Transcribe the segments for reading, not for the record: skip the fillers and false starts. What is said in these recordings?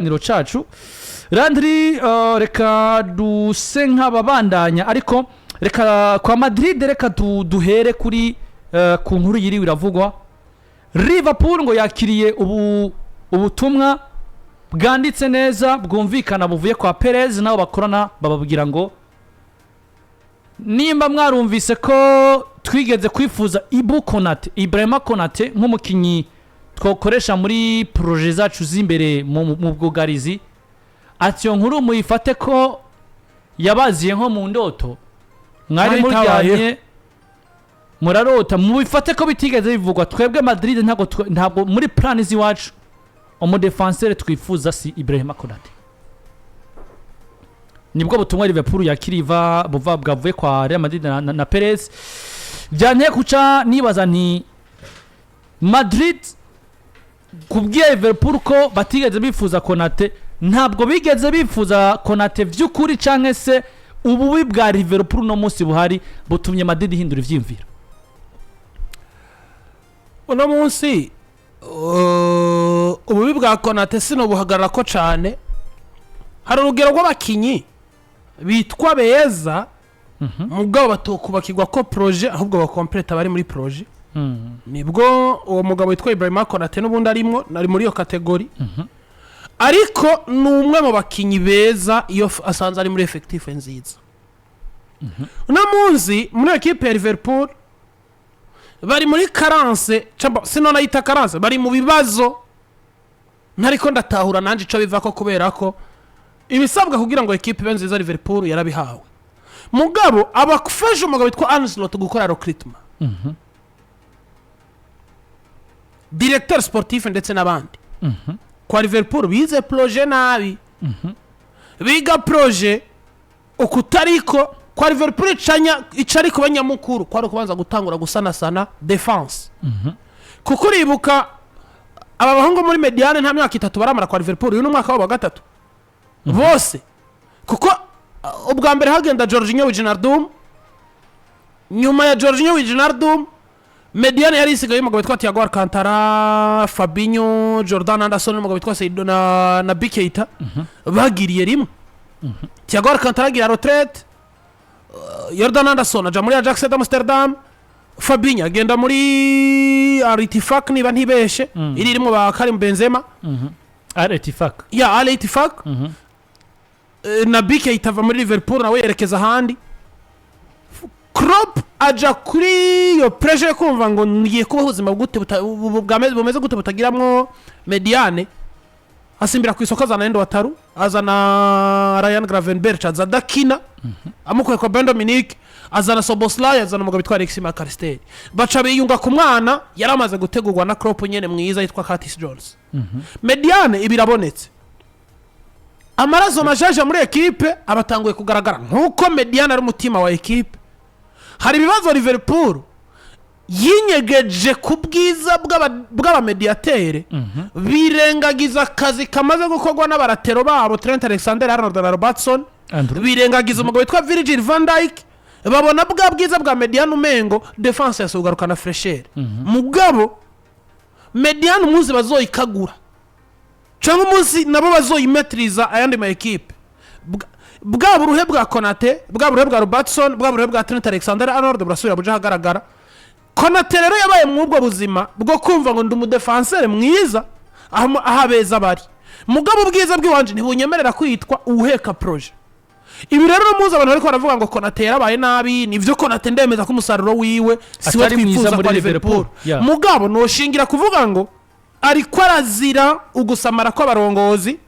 Kiganiro cacu, Landry, reka duse nk'ababandanya, ariko reka kwa Madrid, reka duhere kuri ku nkuru yiriwe iravugwa. Liverpool ngo yakiriye ubu ubutumwa bwanditse neza, bwumvikana, buvuye kwa Perez nabo bakorana, bababwira ngo nimba mwarumvise ko twigeze kwifuza Ibu Konate, Ibrahima Konate, nk'umukinnyi twakoresha muri projet zacu z'imbere mu bwugarizi, ati iyo nkuru muyifate ko yabaziye nko mu ndoto mwari Mwari muryamye itabayeho. Murarota, mubifate ko bitigeze bivugwa. Twebwe Madrid ntabwo muri plan z'iwacu umudefansere twifuza si Ibrahima Konate. Nibwo butumwa Liverpool yakiriva buva bwavuye kwa Real Madrid na Perez. Byanteye kuca nibaza nti Madrid kubwiye Liverpool ko batigeze bifuza Konate, ntabwo bigeze bifuza Konate vy'ukuri, canke se ububi bwa Liverpool no munsi buhari butumye Madrid ihindura ivyiyumviro? Uno munsi ububi bwa Konate sinobuhagarara ko cane. Hari urugero rw'abakinyi bitwa beza, mugabo batokubakirwa ko projet, ahubwo bakompleta bari muri projet. Nibwo uwo mugabo witwa Ibrahima Konate n'ubundi arimwo, nari muri iyo catégorie, ariko ni umwe mu bakinyi beza iyo asanze ari muri effectif nziza. Uno munsi muri ekipe ya Liverpool bari muri carence, cyangwa sinonayita carence, bari mu bibazo ntariko ndatahura nanjye ico bivako, kubera ko ibisabwa kugira ngo ekipe ibe nziza Liverpool yarabihawe. Mugabo abafashe umugabo witwa Arne Slot gukora recruitment, directeur sportif ndetse n'abandi kwa Liverpool, bize projet nabi, biga projet ukutariko kwa Liverpool. Icanya icari kuba nyamukuru kwari ukubanza gutangura gusanasana défense, kuko uribuka aba bahungu muri médiane nta myaka 3 baramara kwa Liverpool. Uyu ni umwaka wabo wa gatatu bose, kuko ubwa mbere hagenda Georginio Wijnaldum. Nyuma ya Georginio Wijnaldum, médiane yari isigaye umugabo witwa Thiago Alcantara, Fabinho, Jordan Henderson n'umugabo witwa Saido na Bikeita. Bagiriye rimwe, Thiago Alcantara agira retraite, Jordan Henderson aja muri Ajax d'Amsterdam, Fabinho agenda muri Al Ettifaq niba ntibeshe, iri irimo ba Karim Benzema. Al Ettifaq. Ya, Al Ettifaq. Na Bikeita ava muri Liverpool nawe yerekeza ahandi. Klopp aja kuri iyo pressure yo kumva ngo ngiye kubaho ubuzima gute bumeze gute butagiramwo médiane. Asimbira ku isoko, azana Endo Wataru, azana Ryan Gravenberch, aza adakina, amukuye kwa Ben Dominic, azana Szoboszlai, azana umugabo witwa Alexis Mac Allister. Baca biyunga ku mwana yari amaze gutegurwa na Klopp nyene mwiza yitwa Curtis Jones. Médiane iba irabonetse, amaraso mashaje muri ekipe abatanguye kugaragara nk'uko médiane ari umutima wa ekipe. Hari ibibazo Liverpool yinyegeje ku bwiza bw'abamediatere, birengagiza akazi kamaze gukorwa n'abalatéraux babo Trent Alexander Arnold na Robertson. Andrew. Birengagiza umugabo witwa Virgil van Dijk. Babona bwa bwiza bwa médiane, umengo défense yasugarukana fraîcheur. Mugabo médiane umunsi bazoyikagura cyangwa umunsi nabo bazoyimetiriza ayandi ma ekipe, bwa buruhe bwa Konate, bwa buruhe bwa Robertson, bwa buruhe bwa Trent Alexander Arnold burasubira buja ahagaragara. Konate rero yabaye muri ubwo buzima bwo kumva ngo ndi umudefansere mwiza aho abeza bari, mugabo ubwiza bw'iwanje ntibunyemerera kwitwa uwuheka projet. Ibi rero muzi abantu bariko baravuga ngo Konate yarabaye nabi. Nivyo, Konate ndemeza ko umusaruro wiwe siwe Atari mwiza twifuza muri kwa Liverpool. Liverpool. Mugabo noshingira kuvuga ngo ariko arazira ugusamara kw'abarongozi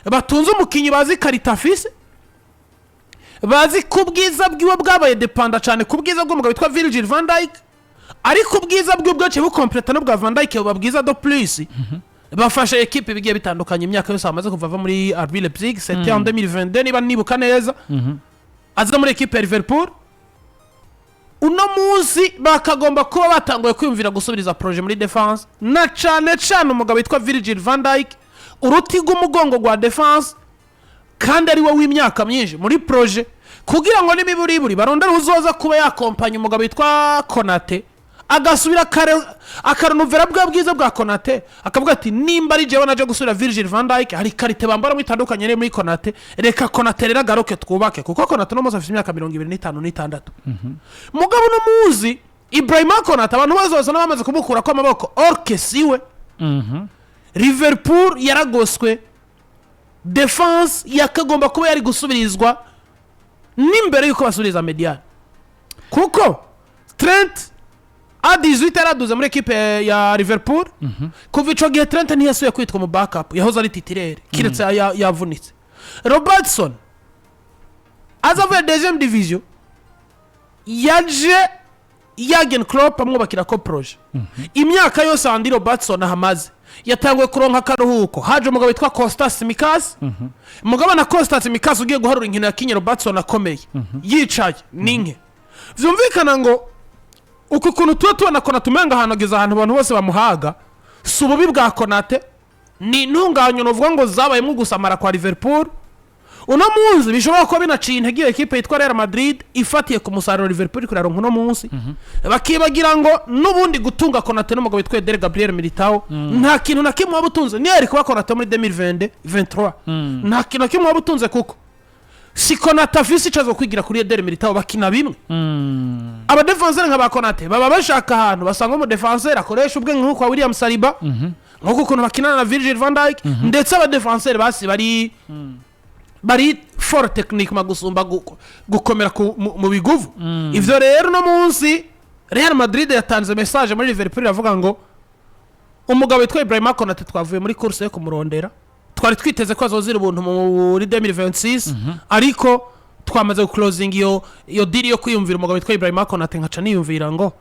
batunze umukinyi bazi qualité afise, bazi ko ubwiza bwiwe bwabaye dépendant cyane ku bwiza bw'umugabo witwa Virgil van Dijk, ariko ubwiza bwe bwaciye bukompleta n'ubwa Van Dijk, buba bwiza de plus, bafasha ekipe bigiye bitandukanye imyaka yose amaze kuva ava muri RB Leipzig. C'était en 2022 niba nibuka neza, aza muri ekipe ya Liverpool. Uno munsi bakagomba kuba batanguye kwiyumvira gusubiriza projet muri défense, na cane cane umugabo witwa Virgil van Dijk, uruti rw'umugongo rwa défense, kandi ari we w'imyaka myinshi muri projet, kugira ngo n'imiburiburi barondere uzoza kuba yakompanya umugabo witwa Konate. Agasubira kare, akarenovera bwa bwiza bwa Konate, akavuga ati: "Nimba ari jewe naje gusubira Virgil van Dijk, hari qualité bambaramo itandukanye n'iyo muri Konate. Reka Konate rero agaruke twubake." Kuko Konate uno munsi afite imyaka 25 n'itandatu. Mugabo uno muzi Ibrahima Konate, abantu bose basa n'abamaze kumukurako amaboko, orke siwe. Liverpool yaragoswe, défense yakagomba kuba yari gusubirizwa n'imbere y'uko basubiriza médiane, kuko Trent a 18 yaraduze muri ekipe ya Liverpool. Kuva ico gihe Trent ntiyasubiye kwitwa mu backup, yahoze ari titulaire kiretse yavunitse. Robertson aza avuye deuxième division, yaje Jurgen Klopp amwubakira ko projet. Imyaka yose Andy Robertson ahamaze, yatanguye kuronka akaruhuko, haje umugabo witwa Kostas Tsimikas. Umugabo na Kostas Tsimikas, ugiye guharura inkino yakinye Robertson akomeye yicaye ni nke. Vyumvikana ngo uku kuntu tuba tubona Konate umenga ahantu ageze, ahantu abantu bose bamuhaga, si ububi bwa Konate, ni intunganyo novuga ngo zabayemo gusamara kwa Liverpool. Uno munsi bishobora kuba binaciye intege iyo ekipe yitwa Real Madrid, ifatiye ku musaruro Liverpool iri kuraronka uno munsi, bakibagira ngo n'ubundi gutunga Konate n'umugabo witwa Eder Gabriel Militao, nta kintu na kimwe waba utunze. Niyo yari kuba Konate muri 2020 23, nta kintu na kimwe waba utunze, kuko si Konate afise ico kwigira kuri Eder Militao, bakina bimwe. Abadefenseri nka ba Konate baba bashaka ahantu basanga umudefenseri akoresha ubwenge nk'uko William Saliba, nk'uko ukuntu bakinana na Virgil van Dijk, ndetse abadefenseri basi bari fort techniquement gusumba gukomera mu biguvu. Ivyo rero, uno munsi Real Madrid yatanze message muri Liverpool, iravuga ngo umugabo witwa Ibrahima Konate twavuye muri course yo kumurondera. Twari twiteze ko azozira ubuntu muri 2026, ariko twamaze guclosinga iyo deal yo kwiyumvira umugabo witwa Ibrahima Konate. Nkaca niyumvira ngo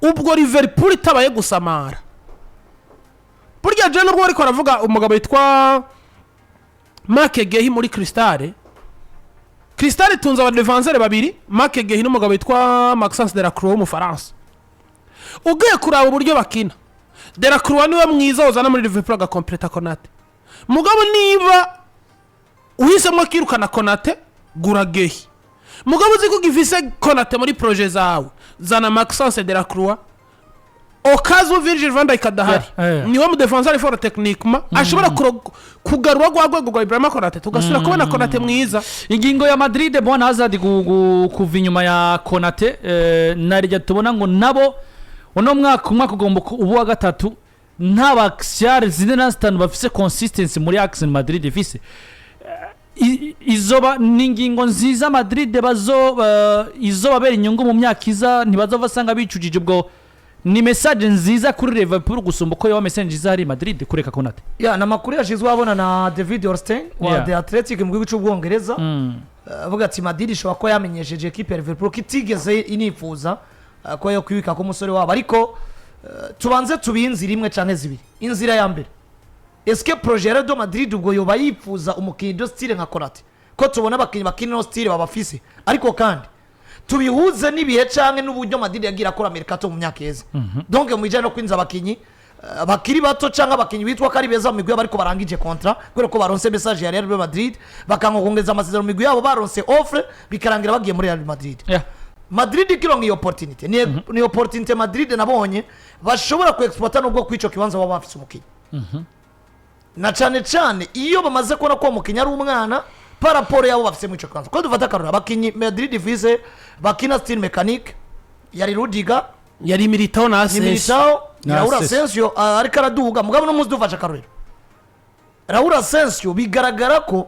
ubwo Liverpool itabaye gusamara, burya je nubwo bariko baravuga umugabo witwa Marc Guehi muri Crystal, Crystal itunze abadefenseri babiri, Marc Guehi n'umugabo witwa Maxence Delacroix w'Umufaransa. Ugiye kuraba uburyo bakina, Delacroix niwe mwiza wazana muri Liverpool agakompleta Konate. Mugabo niba uhisemo kwirukana Konate, gura Guehi. Mugabo uzi ko ugifise Konate muri projet zawe, zana Maxence Delacroix okazu Virgil van Dijk adahari. Niwe mudefenseur fort techniquement ashobora kugarura rwa rwego rwa Ibrahima Konate, tugasubira kubona Konate mwiza. Ingingo ya Madrid, bwana Hazard, kuva inyuma ya Konate, narijya tubona ngo nabo uno mwaka, umwaka ugomba uba uwa gatatu nta ba axial zine na zitanu bafise consistency muri axe Madrid ifise. Izoba ni ingingo nziza Madrid bazo izobabera inyungu mu myaka iza, ntibazova asanga bicujije. Ubwo ni message nziza kuri Liverpool gusumba uko yoba message nziza hari Madrid kureka Konate. Ya, ni amakuru yashyizwe abona na David Ornstein wa The Athletic mu gihugu cy'Ubwongereza. Avuga ati Madrid ishobora kuba yamenyesheje ekipe ya Liverpool ko itigeze inifuza ko yo kwibika ko umusore wabo. Ariko tubanze tubihe inzira imwe canke zibiri. Inzira ya mbere, eske projet ya Real Madrid ubwo yoba yifuza umukinnyi de style nka Konate, ko tubona abakinnyi bakina ino style babafise? Ariko kandi tubihuze n'ibihe canke n'uburyo Madrid yagiye akora mercato mu myaka iheze, donc mu bijanye no kwinjiza abakinnyi bakiri bato canke abakinnyi bitwa ko ari beza mu migwi yabo ariko barangije contrat, kubera ko baronse message ya Real Madrid, bakanga kongeza amasezerano mu migwi yabo, baronse offre, bikarangira bagiye muri Real Madrid. Madrid ikironka iyo opportunité, ni opportunité Madrid nabonye bashobora ku exploiter, nubwo kwico kibanza baba bafise umukinnyi, na cane cane iyo bamaze kubona ko uwo mukinnyi ari umwana par rapport yabo bafise muri ico kibanza. Ko dufata akarorero, abakinnyi Madrid ifise bakina style mécanique yari Rudiger, yari Militao na ni Asensio. Militao, Na Raul Asensio. Asensio ariko araduga. Mugabo no muzi dufashe akarorero Raul Asensio, bigaragara ko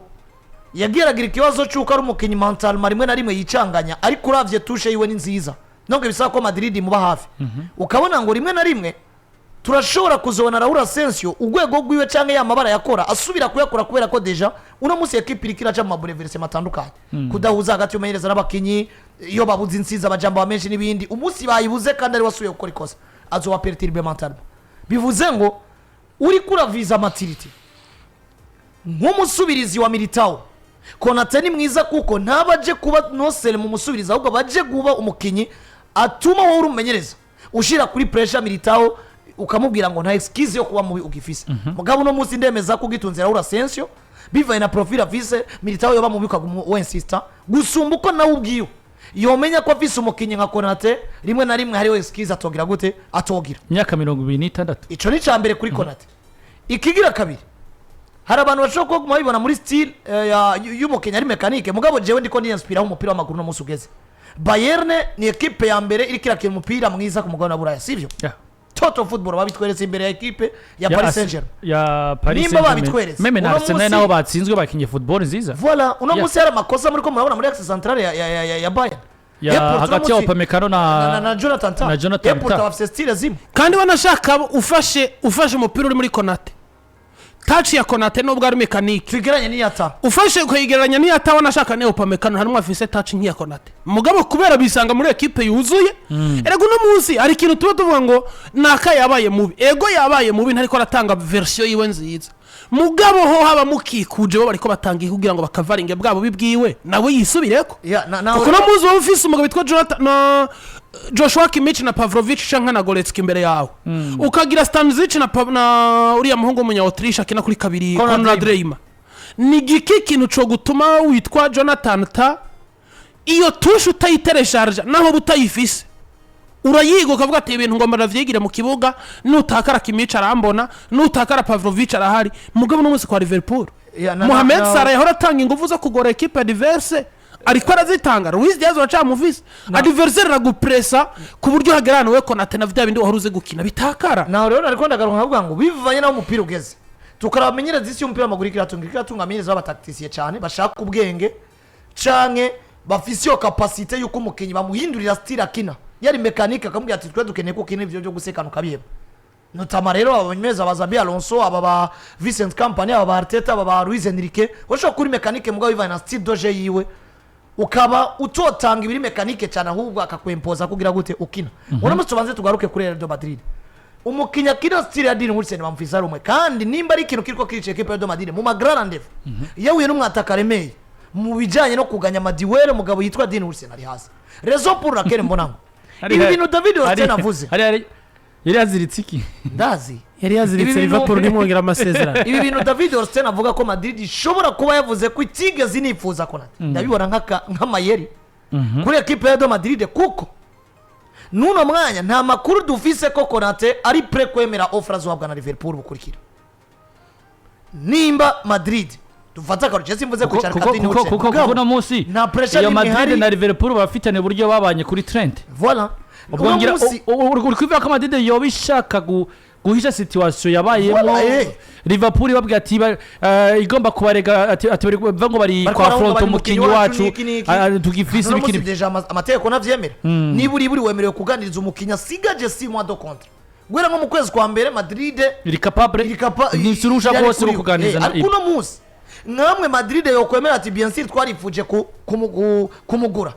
yagiye aragira ikibazo cy'uko ari umukinnyi mentalement rimwe na rimwe yicanganya, ariko uravye touche yiwe ni nziza. Nubwo bisaba ko Madrid imuba hafi, ukabona ngo rimwe na rimwe turashobora kuzobona Raul Asensio urwego rwiwe cyangwa ya mabara yakora asubira kuyakora, kubera ko déjà uno munsi ekipe iriko iraca mu ma bouleversements atandukanye, kudahuza hagati y'umumenyereza n'abakinyi, iyo babuze insizi amajambo menshi n'ibindi. Umunsi bayibuze kandi ari wasubiye gukora ikosa, azoba perturbé mentalement. Bivuze ngo uriko uraviza maturité nk'umusubirizi wa Militao, Konate ni mwiza, kuko ntaba aje kuba nosere mu musubirizi, ahubwo baje kuba umukinnyi atuma wowe uri umumenyereza ushyira kuri pressure Militao, ukamubwira ngo nta excuse yo kuba mubi ugifise. Mugabo uno munsi ndemeza ko ugitunze Raul Asensio, bivaye na profil afise, Militao yoba mubi ukaguma wensista gusumba uko nawe ubwiwe. Yomenya ko afise umukinnyi nka Konate, rimwe na rimwe hariho excuse atogira gute, atogira. Imyaka 26. Ico ni icambere kuri Konate. Ikigira kabiri, hari abantu bashobora kuba babibona muri style y'umukinnyi ari mécanique, mugabo jewe ndiko ndiyinspiraho umupira w'amaguru no munsi ugeze. Bayern ni ekipe ya mbere iriko irakina umupira mwiza ku mugabane wa Buraya, sivyo? Yeah. Total football babitweretse imbere ya ekipe ya Paris Saint-Germain. Ya Paris Nimba Saint-Germain. babitweretse. Même na Uno Arsenal munsi- naho batsinzwe bakinye football nziza. Voilà, uno munsi hari amakosa muri ko murabona muri axe centrale ya Bayern. Ya Eport uno hagati ya munsi- Upamecano na Jonathan Tah. na Jonathan Eport Tah. bafise style zimwe. Kandi wanashaka ufashe umupira uri muri Konate, touch ya Konate nubwo ari mécanique, tugeranye n'iya Tah. Ufashe ukayigereranya n'iya Tah, wanashaka niyo Upamecano harimo afise touch nk'iya Konate, mugabo kubera bisanga muri ekipe yuzuye. Erega uno munsi hari ikintu tuba tuvuga ngo naka yabaye mubi, ego yabaye mubi, ntariko aratanga version yiwe nziza, mugabo ho haba mukikuje bo bariko batanga iki kugira ngo bakavaringe bwa bubi bwiwe nawe yisubireko? Ya, na Kuko uno munsi waba ufise umugabo witwa Jonathan na Joshua Kimmich na Pavlovic canke na Goretzka imbere yawe, ukagira Stanisic na uriya muhungu w'umunya Autriche akina kuri kabiri, Konrad Konrad Laimer, ni giki kintu co gutuma witwa Jonathan Tah iyo touche utayiteresharja, naho uba utayifise urayiga ukavuga ati ibintu ngomba ndavyigire mu kibuga, nutakara Kimmich arambona, nutakara Pavlovic arahari. Mugabo uno munsi kwa Liverpool, Ya, Mohamed Salah yahora atanga ingufu zo kugora ekipe adverse, ariko arazitanga. Luis Diaz uracamuvise, adversaire aragupresa ku buryo hagera ahantu we Konate na vya bindi wahora uzi gukina bitakara. Naho rero nariko ndagaruka nkavuga ngo bivanye n'aho umupira ugeze, tukaraba amenyereza isi y'umupira w'amaguru iriko iratunga amenyereza b'aba tacticiens cyane bashaka ubwenge canke bafise iyo capacité y'uko umukinnyi bamuhindurira style akina yari mécanique, akamubwira ati twe dukeneye ko ukina ivyo byo gusekana ukabiheba. Notamment rero abamenyereza ba Xabi Alonso, aba ba Vincent Kompany, aba ba Arteta, aba ba Luis Enrique, bashobora kuri mécanique mugabo bivanye na style de jeu yiwe ukaba utotanga ibiri mécanique cyane, ahubwo akakwempoza kugira gute ukina. Uno munsi tubanze tugaruke kuri Real de Madrid. Umukinnyi akina style ya Dean Huijsen bamufise ari umwe, kandi nimba ari ikintu kiriko kirica equipe ya Real de Madrid mu ma grand rendez-vous, iyo ahuye n'umwataka aremeye mu bijanye no kuganya ama duels, umugabo yitwa Dean Huijsen ari hasi. Raison pour laquelle mbona ngo ibi bintu David Ornstein avuze Yari yaziritse iki? Ndazi. Yari yaziritse Ibi bintu- Liverpool ntimwongera amasezerano. Ibi bintu David Ornstein avuga ko Madrid ishobora kuba yavuze ko itigeze inifuza Konate, ndabibona nk'amayeri kuri ekipe ya Real Madrid, kuko n'uno mwanya nta makuru dufise ko Konate ari prêt kwemera offre azohabwa na Liverpool. Bukurikira nimba Madrid dufate akarusho, simvuze kwicara Dean Huijsen. Kuko uno munsi Nta pressure iyo n'imwe Madrid ihari. na Liverpool bafitanye uburyo babanye kuri Trent. Voilà. Ubwo Uno ngira munsi uri kuvuga ko Madrid yoba ishaka guhisha situation yabayemo. Voilà. Liverpool ibabwira ati igomba kubarega ati bari bavuga ngo bari Bariko kwa barahungabanya front umukinnyi umukinyi wacu, wacu niki, niki. tugifise Uno munsi ibikiri déjà amategeko navyemera, niba uri wemerewe kuganiriza umukinnyi asigaje 6 mois de contrat guhera nko mu kwezi kwa mbere, Madrid iri capable, iri capa ntisurusha yari bwose kuri bwo kuganiriza we. na Ariko uno munsi nkamwe Madrid yokwemera ati bien sûr twarifuje kumugura,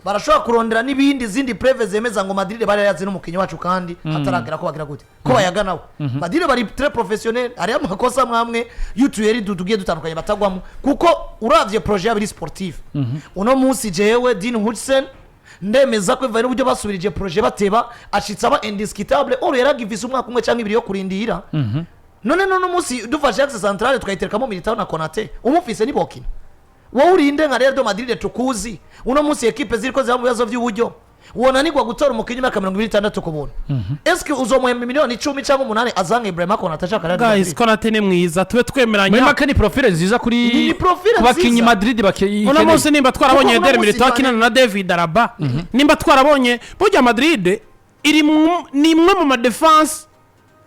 barashobora kurondera n'ibindi zindi preuves zemeza ngo Madrid bari yazi n'umukinnyi wacu, kandi hataragera ko bagira gute ko bayaganaho. Madrid bari très professionnel, hariyo amakosa mwamwe y'utuyeri tugiye dutandukanye batagwamo, kuko uravye projet yabo iri sportive. Uno munsi jewe Dean Huijsen ndemeza ko bivanye n'uburyo basubirije projet bateba, ashitse aba indiscutable, or yaragifise umwaka umwe cyangwa ibiri yo kurindira. None munsi dufashe axe centrale tukayiterekamo Militao na Konate, umufise nibokina wowe urinde nka Real de Madrid tukuzi. Uno munsi ekipe ziriko ziba mu bibazo by'uburyo, wonanirwa gutora umukinnyi w'imyaka 26 ku buntu, eske uzomuhemba miliyoni 10 cyangwa 8 azange Ibrahima Konate ashaka Real de Guys, Madrid? Konate ni mwiza, tube Muri twemeranya. make ni profile nziza kuri Ni profile ku bakinnyi nziza. Madrid Uno munsi nimba twarabonye Kuko uno Eder munsi Militao akinana na David Alaba, nimba twarabonye burya Madrid iri ni imwe mu ma défense,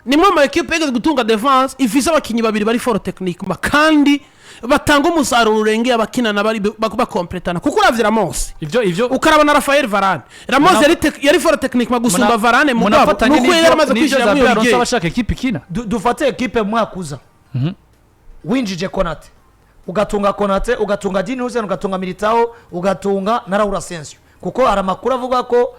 ni imwe mu ma ekipe yigeze gutunga défense ifise abakinnyi babiri bari fort technique kandi batanga umusaruro urengeye abakinana bari bakompletana, kuko uravye Ramos, ivyo ukaraba na Rafael Varane. Ramos yari fort technique gusumba Varane, mugabo munafatanye nuko yari amaze n'ivyo kwishyiramo Xabi iyo Alonso bigeye. abashaka ekipe ikina. Dufate ekipe mu mwaka uza, winjije Konate, ugatunga Konate, ugatunga Dean Huijsen, ugatunga Militao, ugatunga na Raul Asensio, kuko hari amakuru avuga ko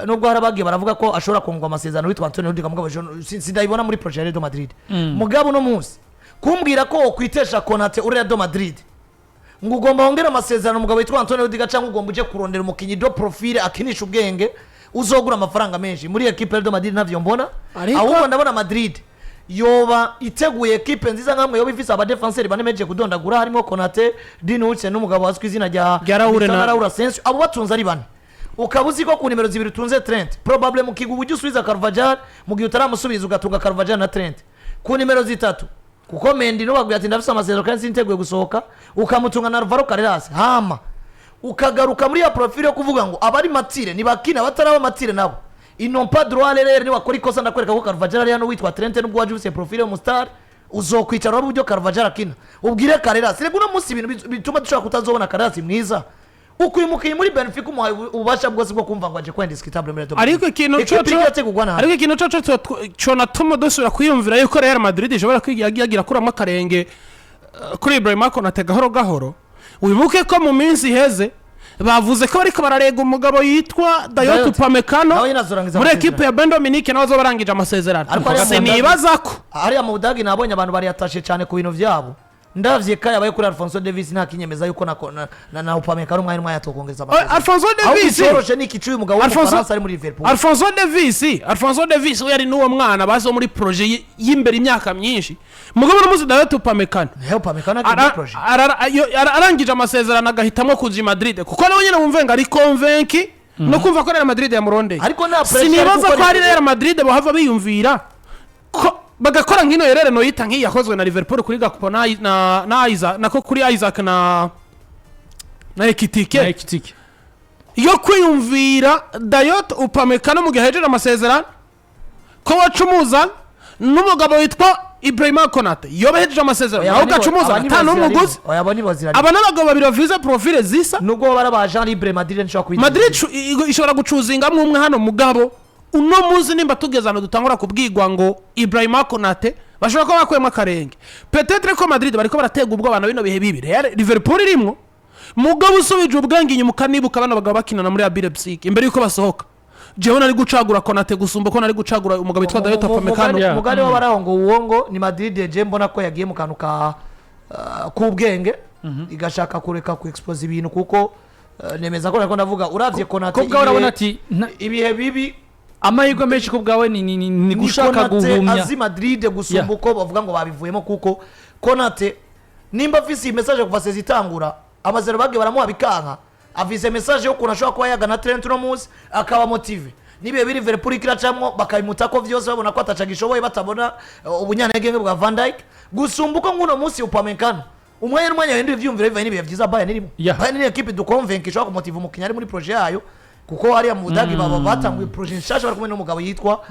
nubwo hari abagiye baravuga ko ashobora kungwa amasezerano witwa Antonio Rudiger, mugabo sindayibona muri projet ya Real de Madrid. Mugabo uno munsi kumbwira ko wokwitesha Konate uri Real de Madrid ngo ugomba wongere amasezerano umugabo witwa Antonio Rudiger, cyangwa ugomba uje kurondera umukinnyi de profil akinisha ubwenge uzogura amafaranga menshi muri ekipe ya Real de Madrid, ntavyo mbona. Ahubwo ndabona Madrid yoba iteguye ekipe nziza nkamwe yoba ifise abadefanseri bane meje kudondagura, harimo Konate, Dean Huijsen n'umugabo wazwi izina rya Rya Raul Raul Asensio. Abo batunze ari bane. Ukaba uzi ko ku nimero 2 utunze Trent, probable mu kigo uburyo usubiza Carvajal, mu gihe utaramusubiza ugatunga Carvajal na Trent ku nimero 3, kuko Mendy nubabwira ati ndafise amasezerano kandi siniteguye gusohoka, ukamutunga na Alvaro Carreras. Hama ukagaruka muri ya profile yo kuvuga ngo abari mature ntibakina, abataraba mature nabo ils n'ont pas droit à l'erreur. Niwakora ikosa ndakwereka ko Carvajal ari hano witwa Trent. Nubwo waje ufise profile y'umustar, uzokwicara urabe uburyo Carvajal akina, ubwire Carreras. Rega uno munsi ibintu bituma dushobora kutazobona Carreras mwiza, ukuye umukinnyi muri Benfica umuhaye ububasha bwose bwo kumva ngo aje kuba indiscutable muri Real Madrid. Ariko ikintu Equipe coco iriko irategurwa nabi. Ariko ikintu coco conatuma dusubira kwiyumvira yuko Real Madrid ishobora kwigira kuramo akarenge kuri Ibrahima Konate gahoro gahoro, wibuke ko mu minsi iheze bavuze ko bariko bararega umugabo yitwa Dayot Dayot. Upamecano Nawe nyine azorangiza muri amasezerano. ekipe ya Bayern Munich, nawe azoba arangije amasezerano. Ariko hariya mu Sinibaza ko Hariya mu Budagi nabonye abantu bariyatashe cyane ku bintu byabo. Ndavye ka yabaye kuri Alphonso Davies, nta kinyemeza yuko na Upamecano umwanya n'umwanya atokongeza amasezerano. Alphonso Ahubwo Davies icyoroshe ni iki cy'uyu mugabo w'Umufaransa ari muri Liverpool. Alphonso Davies we yari n'uwo mwana bazi wo muri projet y'imbere imyaka myinshi. Mugabo uno munsi Dayot Upamecano Upamecano akiri muri projet. Arangije amasezerano agahitamo kuja i Madrid, kuko nawe nyine wumve ngo ari convaincu no kumva ko Real Madrid yamurondeye. Ariko nta pressure Sinibaza kuko ko ari Real Madrid bahava biyumvira ko bagakora nk'ino erreur noyita nk'iyi yakozwe na Liverpool kuri Gakpo na Isaac, nako kuri Isaac na Ekitike, Na Ekitike. yo kwiyumvira Dayot Upamecano mu gihe ahejeje amasezerano, ko wacumuza n'umugabo witwa Ibrahima Konate yoba ahejeje amasezerano, nawe ugacumuza ata n'umuguzi. Oya, abo ni bozirari. Aba n'abagabo babiri bavize profile zisa. Nubwo bari aba agent libre, Madrid nshobora kubita. Madrid ishobora gucuzingamwo umwe hano. Mugabo uno munsi nimba tugeze ahantu dutangura kubwirwa ngo Ibrahima Konate bashobora kuba bakuyemo akarenge, peut-être ko Madrid bariko baratega ubwoba na bino bihe bibi Real Liverpool irimwo. Mugabo usubije ubwenge inyuma ukanibuka bano bagabo bakinana muri RB Leipzig imbere yuko basohoka, jewe nari gucagura Konate gusumba ko nari gucagura umugabo witwa Dayot Upamecano. Yeah. Umugani w'abaraho ngo uwo ngo ni Madrid, je mbona ko yagiye mu kantu ka k'ubwenge, igashaka kureka ku expose ibintu, kuko nemeza ko nariko ndavuga uravye Konate Ko bwawe urabona ati ibihe bibi amahirwe menshi ko bwawe ni ni gushaka Konate guhumya. azi Madrid gusumba uko bavuga ngo babivuyemo, kuko Konate nimba afise iyi message kuva saison itangura, amazero bagiye baramuha bikanka, afise message y'ukuntu ashobora kuba yagana Trent uno munsi akaba motivé n'ibihe biri Liverpool kiracamwo, bakabimutako vyose babona ko ataca gishoboye, batabona ubunyantege nke bwa Van Dijk, gusumba uko nguno munsi Upamecano umwanya n'umwanya wahindura ivyumviro bivanye n'ibihe vyiza Bayern irimo. Bayern ni equipe duconvainc ishobora kumotiva umukinnyi ari muri projet yayo, kuko hariya mu Budagi baba batanguye projet nshasha bari kumwe n'umugabo yitwa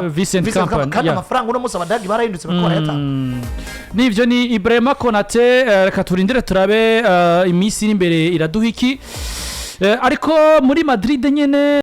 Vincent Kompany, kandi amafaranga uno munsi Abadagi barahindutse, bariko barayatanga. Nivyo, ni Ibrahima Konate. Reka turindire turabe iminsi iri imbere iraduha iki. Ariko muri Madrid nyene.